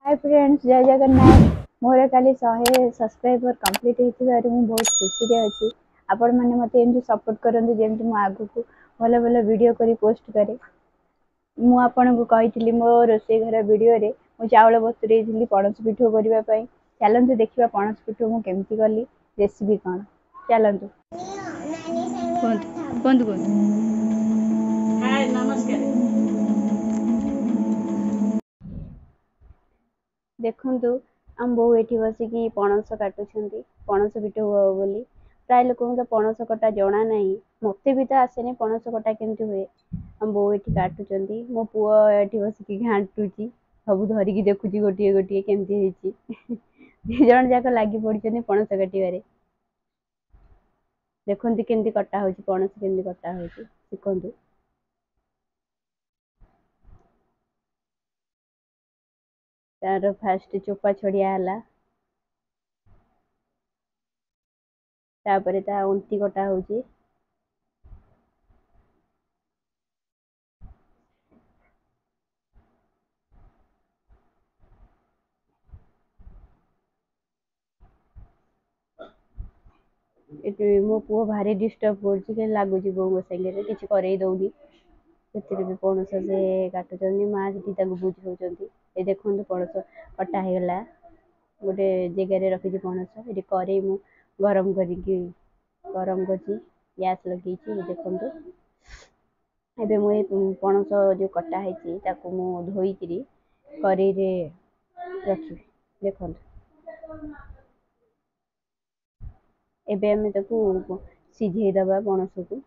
ହାଏ friends, ଜୟ ଜଗନ୍ନାଥ। ମୋର କାଲି 100 subscriber complete ହେଇଥିବାରୁ ମୁଁ ବହୁତ ଖୁସିରେ ଅଛି। ଆପଣମାନେ ମୋତେ ଏମିତି ସପୋର୍ଟ କରନ୍ତୁ, ଯେମିତି ମୁଁ ଆଗକୁ ଭଲ ଭଲ ଭିଡ଼ିଓ କରି ପୋଷ୍ଟ କରେ। ମୁଁ ଆପଣଙ୍କୁ କହିଥିଲି, ମୋ ରୋଷେଇ ଘର ଭିଡ଼ିଓରେ ମୁଁ ଚାଉଳ ବତୁରେଇଥିଲି ପଣସ ପିଠଉ କରିବା ପାଇଁ। ଚାଲନ୍ତୁ ଦେଖିବା ପଣସ ପିଠଉ ମୁଁ କେମିତି କଲି, ରେସିପି କ'ଣ। ଚାଲନ୍ତୁ। କୁହନ୍ତୁ କୁହନ୍ତୁ କୁହନ୍ତୁ। ହାଏ, ନମସ୍କାର। ଦେଖନ୍ତୁ, ଆମ ବୋଉ ଏଠି ବସିକି ପଣସ କାଟୁଛନ୍ତି ପଣସ ପିଠଉ ହେବ ବୋଲି। ପ୍ରାୟ ଲୋକଙ୍କୁ ତ ପଣସ କଟା ଜଣା ନାହିଁ, ମୋତେ ବି ତ ଆସେନି ପଣସ କଟା କେମିତି ହୁଏ। ଆମ ବୋଉ ଏଠି କାଟୁଛନ୍ତି, ମୋ ପୁଅ ଏଠି ବସିକି ଘାଣ୍ଟୁଛି, ସବୁ ଧରିକି ଦେଖୁଛି ଗୋଟିଏ ଗୋଟିଏ କେମିତି ହେଇଛି। 2 ଜଣ ଯାକ ଲାଗି ପଡ଼ିଛନ୍ତି ପଣସ କାଟିବାରେ। ଦେଖନ୍ତୁ କେମିତି କଟା ହେଉଛି ପଣସ, କେମିତି କଟା ହେଉଛି ଶିଖନ୍ତୁ। ତାର ଫାଷ୍ଟ ଚୋପା ଛଡ଼ିଆ ହେଲା, ତାପରେ ତା ଅନ୍ତି କଟା ହେଉଛି। ଏଠି ମୋ ପୁଅ ଭାରି ଡିଷ୍ଟର୍ବ କରୁଛି, ଖାଲି ଲାଗୁଛି ବୋଉଙ୍କ ସାଙ୍ଗରେ, କିଛି କରେଇ ଦେଉନି। ସେଥିରେ ବି ପଣସ ସେ କାଟୁଛନ୍ତି, ମା ସେଠି ତାକୁ ବୁଝାଉଛନ୍ତି। ଏ ଦେଖନ୍ତୁ, ପଣସ କଟା ହେଇଗଲା, ଗୋଟେ ଜାଗାରେ ରଖିଛି ପଣସ। ଏଠି କରେଇ ମୁଁ ଗରମ କରିକି ଗରମ କରିଛି, ଗ୍ୟାସ୍ ଲଗେଇଛି। ଦେଖନ୍ତୁ, ଏବେ ମୁଁ ଏ ପଣସ ଯେଉଁ କଟା ହେଇଛି ତାକୁ ମୁଁ ଧୋଇକିରି କରେଇରେ ରଖିବି। ଦେଖନ୍ତୁ, ଏବେ ଆମେ ତାକୁ ସିଝେଇ ଦେବା ପଣସକୁ।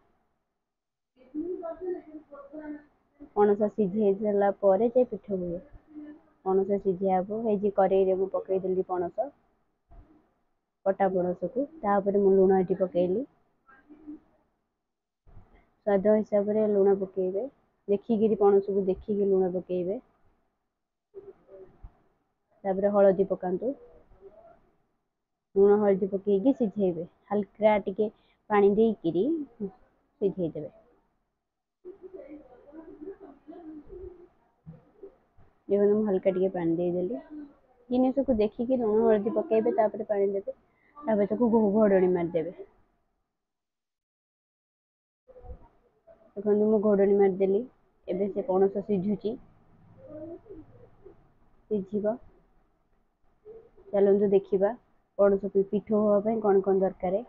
ପଣସ ସିଝେଇ ସାରିଲା ପରେ ଯାଇ ପିଠା ହୁଏ। ପଣସ ସିଝା ହେବ ହେଇଛି, କରେଇରେ ମୁଁ ପକେଇଦେଲି ପଣସ, କଟା ପଣସକୁ। ତାପରେ ମୁଁ ଲୁଣ ଏଠି ପକେଇଲି, ସ୍ୱାଦ ହିସାବରେ ଲୁଣ ପକେଇବେ, ଦେଖିକିରି ପଣସକୁ ଦେଖିକି ଲୁଣ ପକେଇବେ। ତାପରେ ହଳଦୀ ପକାନ୍ତୁ। ଲୁଣ ହଳଦୀ ପକେଇକି ସିଝେଇବେ, ହାଲକା ଟିକେ ପାଣି ଦେଇକିରି ସିଝେଇ ଦେବେ। ଦେଖନ୍ତୁ, ମୁଁ ହାଲକା ଟିକେ ପାଣି ଦେଇଦେଲି। ଜିନିଷକୁ ଦେଖିକି ଲୁଣ ହଳଦୀ ପକେଇବେ, ତାପରେ ପାଣି ଦେବେ, ତାପରେ ତାକୁ ଘୋଡ଼ଣୀ ମାରିଦେବେ। ଦେଖନ୍ତୁ, ମୁଁ ଘୋଡ଼ଣୀ ମାରିଦେଲି। ଏବେ ସେ ପଣସ ସିଝୁଛି, ସିଝିବ। ଚାଲନ୍ତୁ ଦେଖିବା ପଣସ ପିଠଉ ହେବା ପାଇଁ କ'ଣ କ'ଣ ଦରକାର।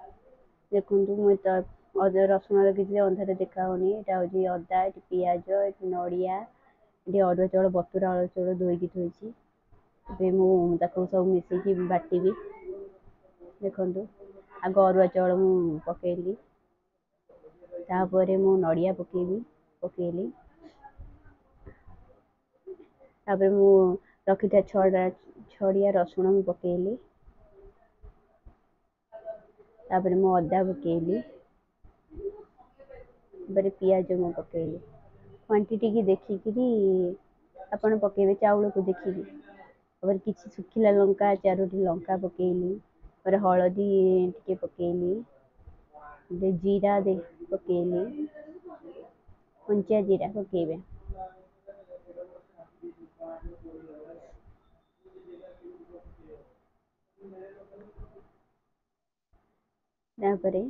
ଦେଖନ୍ତୁ, ମୁଁ ତ ଅଦା ରସୁଣ ରଖିଥିଲି, ଅନ୍ଧାରେ ଦେଖା ହେଉନି। ଏଇଟା ହେଉଛି ଅଦା, ଏଠି ପିଆଜ, ଏଠି ନଡ଼ିଆ, ଏଠି ଅରୁଆ ଚାଉଳ, ବତୁରା ଅରୁଆ ଚାଉଳ ଧୋଇକି ଥୋଇଛି। ଏବେ ମୁଁ ତାକୁ ସବୁ ମିଶେଇକି ବାଟିବି। ଦେଖନ୍ତୁ, ଆଗ ଅରୁଆ ଚାଉଳ ମୁଁ ପକେଇଲି, ତାପରେ ମୁଁ ନଡ଼ିଆ ପକେଇବି, ପକେଇଲି। ତାପରେ ମୁଁ ରଖିଥିବା ଛଡ଼ା ଛଡ଼ିଆ ରସୁଣ ମୁଁ ପକେଇଲି। ତାପରେ ମୁଁ ଅଦା ପକେଇଲି, ତାପରେ ପିଆଜ ମୁଁ ପକେଇଲି। କ୍ୱାଣ୍ଟିଟିକି ଦେଖିକିରି ଆପଣ ପକେଇବେ, ଚାଉଳକୁ ଦେଖିକି। ତାପରେ କିଛି ଶୁଖିଲା ଲଙ୍କା, 4ଟି ଲଙ୍କା ପକେଇଲି। ତାପରେ ହଳଦୀ ଟିକେ ପକେଇଲି, ଜିରା ଦେଇ ପକେଇଲି, କଞ୍ଚା ଜିରା ପକେଇବେ। ତାପରେ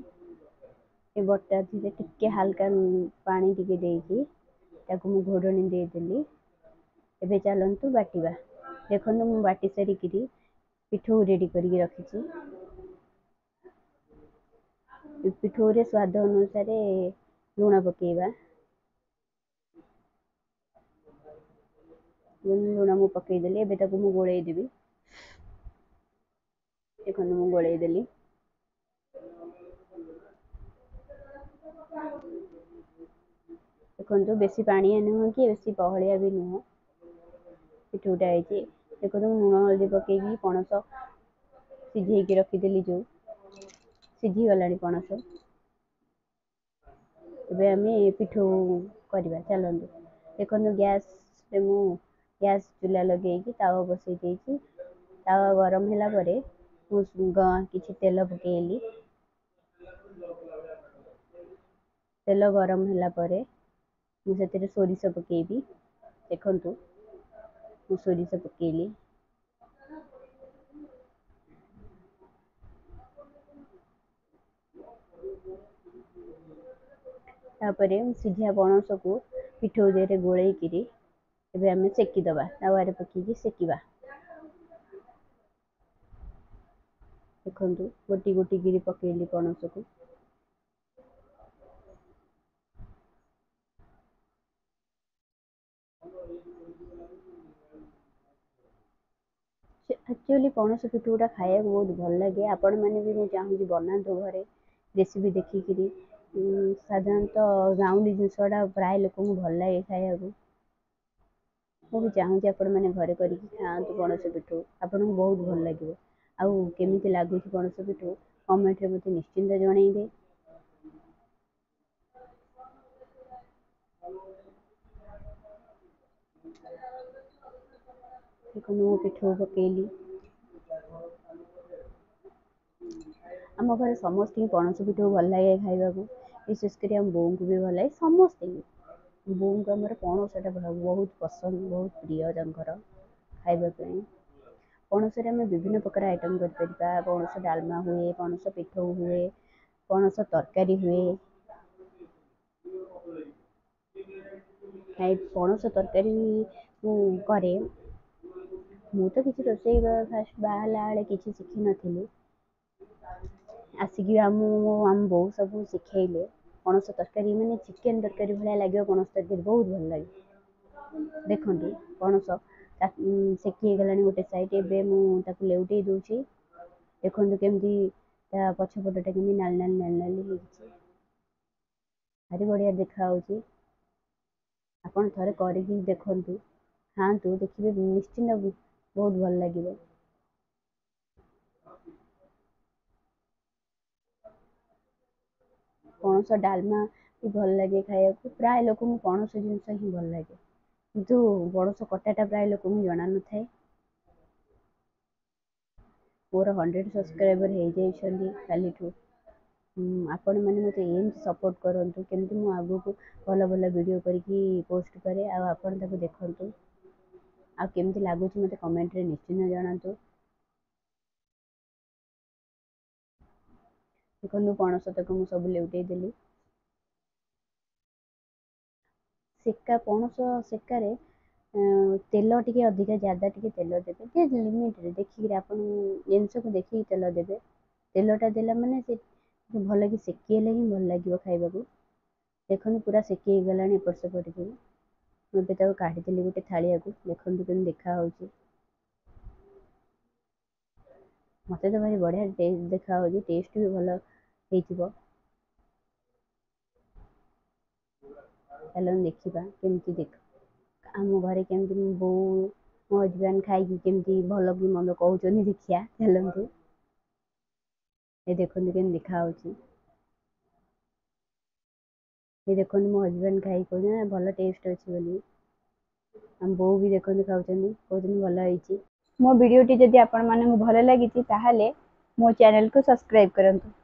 ଏ ବଟା ଧିରେ ଟିକେ ହାଲକା ପାଣି ଟିକେ ଦେଇକି ତାକୁ ମୁଁ ଘୋଡ଼ଣୀ ଦେଇଦେଲି। ଏବେ ଚାଲନ୍ତୁ ବାଟିବା। ଦେଖନ୍ତୁ, ମୁଁ ବାଟି ସାରିକିରି ପିଠଉ ରେଡ଼ି କରିକି ରଖିଛି। ପିଠଉରେ ସ୍ୱାଦ ଅନୁସାରେ ଲୁଣ ପକେଇବା। ଲୁଣ ମୁଁ ପକେଇଦେଲି, ଏବେ ତାକୁ ମୁଁ ଗୋଳେଇ ଦେବି। ଦେଖନ୍ତୁ, ମୁଁ ଗୋଳେଇ ଦେଲି। ଦେଖନ୍ତୁ, ବେଶୀ ପାଣିଆ ନୁହଁ କି ବେଶୀ ବହଳିଆ ବି ନୁହଁ ପିଠଉଟା ହେଇଛି। ଦେଖନ୍ତୁ, ମୁଁ ଲୁଣ ହଳଦୀ ପକେଇକି ପଣସ ସିଝେଇକି ରଖିଥିଲି, ଯେଉଁ ସିଝିଗଲାଣି ପଣସ। ଏବେ ଆମେ ପିଠଉ କରିବା, ଚାଲନ୍ତୁ। ଦେଖନ୍ତୁ, ଗ୍ୟାସରେ ମୁଁ ଗ୍ୟାସ୍ ଚୁଲା ଲଗେଇକି ତାୱା ବସେଇ ଦେଇଛି। ତାୱା ଗରମ ହେଲା ପରେ ମୁଁ କିଛି ତେଲ ପକେଇଲି। ତେଲ ଗରମ ହେଲା ପରେ ମୁଁ ସେଥିରେ ସୋରିଷ ପକେଇବି। ଦେଖନ୍ତୁ, ମୁଁ ସୋରିଷ ପକେଇଲି। ତାପରେ ସିଝା ପଣସକୁ ପିଠଉ ଦେହରେ ଗୋଳେଇକିରି ଏବେ ଆମେ ସେକିଦେବା, ତାୱାରେ ପକେଇକି ସେକିବା। ଦେଖନ୍ତୁ ଗୋଟି ଗୋଟି କିରି ପକେଇଲି ପଣସକୁ। ଆକ୍ଚୁଆଲି ପଣସ ପିଠଉଟା ଖାଇବାକୁ ବହୁତ ଭଲ ଲାଗେ। ଆପଣମାନେ ବି ମୁଁ ଚାହୁଁଛି ବନାନ୍ତୁ ଘରେ ରେସିପି ଦେଖିକିରି। ସାଧାରଣତଃ ଗାଉଁଲି ଜିନିଷଟା ପ୍ରାୟ ଲୋକଙ୍କୁ ଭଲ ଲାଗେ ଖାଇବାକୁ। ମୁଁ ବି ଚାହୁଁଛି ଆପଣମାନେ ଘରେ କରିକି ଖାଆନ୍ତୁ ପଣସ ପିଠଉ, ଆପଣଙ୍କୁ ବହୁତ ଭଲ ଲାଗିବ। ଆଉ କେମିତି ଲାଗୁଛି ପଣସ ପିଠଉ କମେଣ୍ଟରେ ମୋତେ ନିଶ୍ଚିନ୍ତ ଜଣେଇବେ। ଦେଖନ୍ତୁ ମୁଁ ପିଠଉ ପକେଇଲି। ଆମ ଘରେ ସମସ୍ତଙ୍କୁ ପଣସ ପିଠଉ ଭଲ ଲାଗେ ଖାଇବାକୁ, ବିଶେଷ କରି ଆମ ବୋଉଙ୍କୁ ବି ଭଲ ଲାଗେ, ସମସ୍ତଙ୍କୁ। ବୋଉଙ୍କୁ ଆମର ପଣସଟା ବହୁତ ପସନ୍ଦ, ବହୁତ ପ୍ରିୟ ତାଙ୍କର ଖାଇବା ପାଇଁ। ପଣସରେ ଆମେ ବିଭିନ୍ନ ପ୍ରକାର ଆଇଟମ୍ କରିପାରିବା। ପଣସ ଡାଲମା ହୁଏ, ପଣସ ପିଠଉ ହୁଏ, ପଣସ ତରକାରୀ ହୁଏ। ପଣସ ତରକାରୀ ମୁଁ କରେ। ମୁଁ ତ କିଛି ରୋଷେଇ ଫାଷ୍ଟ ବାହା ହେଲା ବେଳେ କିଛି ଶିଖିନଥିଲି, ଆସିକି ଆମ ବୋଉ ସବୁ ଶିଖେଇଲେ। ପଣସ ତରକାରୀ ମାନେ ଚିକେନ୍ ତରକାରୀ ଭଳିଆ ଲାଗିବ, ପଣସ ତରକାରୀ ବହୁତ ଭଲ ଲାଗେ। ଦେଖନ୍ତୁ ପଣସ ସେକି ହେଇଗଲାଣି ଗୋଟେ ସାଇଡ଼୍, ଏବେ ମୁଁ ତାକୁ ଲେଉଟେଇ ଦେଉଛି। ଦେଖନ୍ତୁ କେମିତି ତା ପଛପଟଟା କେମିତି ନାଲି ନାଲି ନାଲି ନାଲି ହେଇଛି, ଭାରି ବଢ଼ିଆ ଦେଖାହେଉଛି। ଆପଣ ଥରେ କରିକି ଦେଖନ୍ତୁ, ଖାଆନ୍ତୁ, ଦେଖିବେ ନିଶ୍ଚିନ୍ତ ବହୁତ ଭଲ ଲାଗିବ। ପଣସ ଡାଲମା ବି ଭଲ ଲାଗେ ଖାଇବାକୁ। ପ୍ରାୟ ଲୋକଙ୍କୁ ପଣସ ଜିନିଷ ହିଁ ଭଲ ଲାଗେ, କିନ୍ତୁ ପଣସ କଟାଟା ପ୍ରାୟ ଲୋକଙ୍କୁ ଜଣା ନଥାଏ। ମୋର 100 ସବସ୍କ୍ରାଇବର ହେଇଯାଇଛନ୍ତି କାଲିଠୁ। ଆପଣମାନେ ମୋତେ ଏମିତି ସପୋର୍ଟ କରନ୍ତୁ, କେମିତି ମୁଁ ଆଗକୁ ଭଲ ଭଲ ଭିଡ଼ିଓ କରିକି ପୋଷ୍ଟ କରେ, ଆଉ ଆପଣ ତାକୁ ଦେଖନ୍ତୁ। ଆଉ କେମିତି ଲାଗୁଛି ମୋତେ କମେଣ୍ଟରେ ନିଶ୍ଚିନ୍ତ ଜଣାନ୍ତୁ। ଦେଖନ୍ତୁ ପଣସ ତକ ମୁଁ ସବୁ ଲେଉଟେଇ ଦେଲି। ସେକା ପଣସ ସେକାରେ ତେଲ ଟିକେ ଅଧିକା, ଜାଦା ଟିକେ ତେଲ ଦେବେ, ଯେ ଲିମିଟରେ ଦେଖିକିରି ଆପଣ ଜିନିଷକୁ ଦେଖିକି ତେଲ ଦେବେ। ତେଲଟା ଦେଲା ମାନେ ସେ ଭଲକି ସେକି ହେଲେ ହିଁ ଭଲ ଲାଗିବ ଖାଇବାକୁ। ଦେଖନ୍ତୁ ପୁରା ସେକି ହେଇଗଲାଣି ଏପଟ ସେପଟ ହେଇକି। ମୁଁ ଏବେ ତାକୁ କାଢ଼ିଦେଲି ଗୋଟେ ଥାଳିଆକୁ। ଦେଖନ୍ତୁ କେମିତି ଦେଖାହେଉଛି। ମୋତେ ତ ଭାରି ବଢ଼ିଆ ଦେଖାହେଉଛି, ଟେଷ୍ଟ ବି ଭଲ ହେଇଥିବ। ଚାଲନ୍ତୁ ଦେଖିବା କେମିତି ଦେଖ ଆମ ଘରେ କେମିତି ମୋ ବୋଉ ମୋ ହଜବେଣ୍ଡ ଖାଇକି କେମିତି ଭଲ କି ମନ୍ଦ କହୁଛନ୍ତି ଦେଖିବା। ଚାଲନ୍ତୁ, ଏ ଦେଖନ୍ତୁ କେମିତି ଦେଖାହେଉଛି। ଏ ଦେଖନ୍ତୁ ମୋ ହଜବେଣ୍ଡ ଖାଇକି କହୁଛନ୍ତି ଭଲ ଟେଷ୍ଟ ଅଛି ବୋଲି। ଆମ ବୋଉ ବି ଦେଖନ୍ତୁ ଖାଉଛନ୍ତି, କହୁଛନ୍ତି ଭଲ ହେଇଛି। ମୋ ଭିଡ଼ିଓଟି ଯଦି ଆପଣମାନଙ୍କୁ ଭଲ ଲାଗିଛି ତାହେଲେ ମୋ ଚ୍ୟାନେଲକୁ ସବସ୍କ୍ରାଇବ୍ କରନ୍ତୁ।